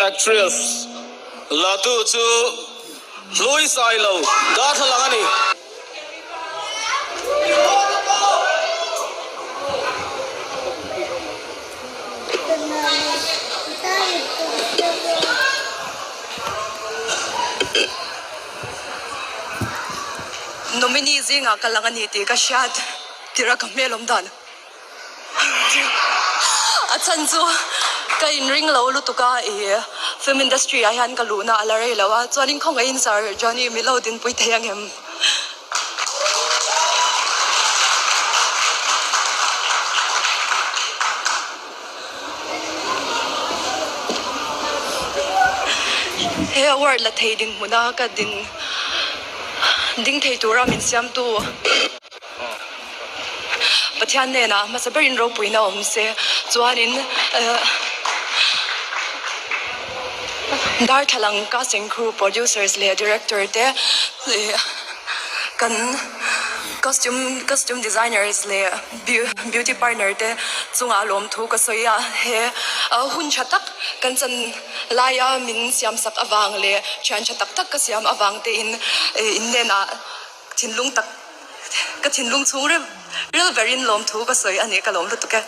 Actress la tu chu Hlui Sailo darthlalang a ni. Nominee zingah ka lang a ni tih ka hriat tirh a ka hmel awm dan. A chhan chu ka inring lo lutuk a, ih film industry ah hian ka luhna a la rei lo a, chuanin khawngaihin Sir Johnny mi lo dinpui thei ang em? He award la thei dinhmuna ka din ding thei tura min siamtu. Pathian hnenah hmasa berin ropuina awm se chuanin darthlalang casting crew producers leh director te kan costume costume designers leh beauty partner te chungah lawmthu ka sawi a he hun tha tak kan chan laia min siam sak avang leh thian tha tak tak ka siam avang te in in hnenah. Thinlung tak ka thinlung chhung ril ril berin lawmthu ka sawi a ni ka lawm lutuk e.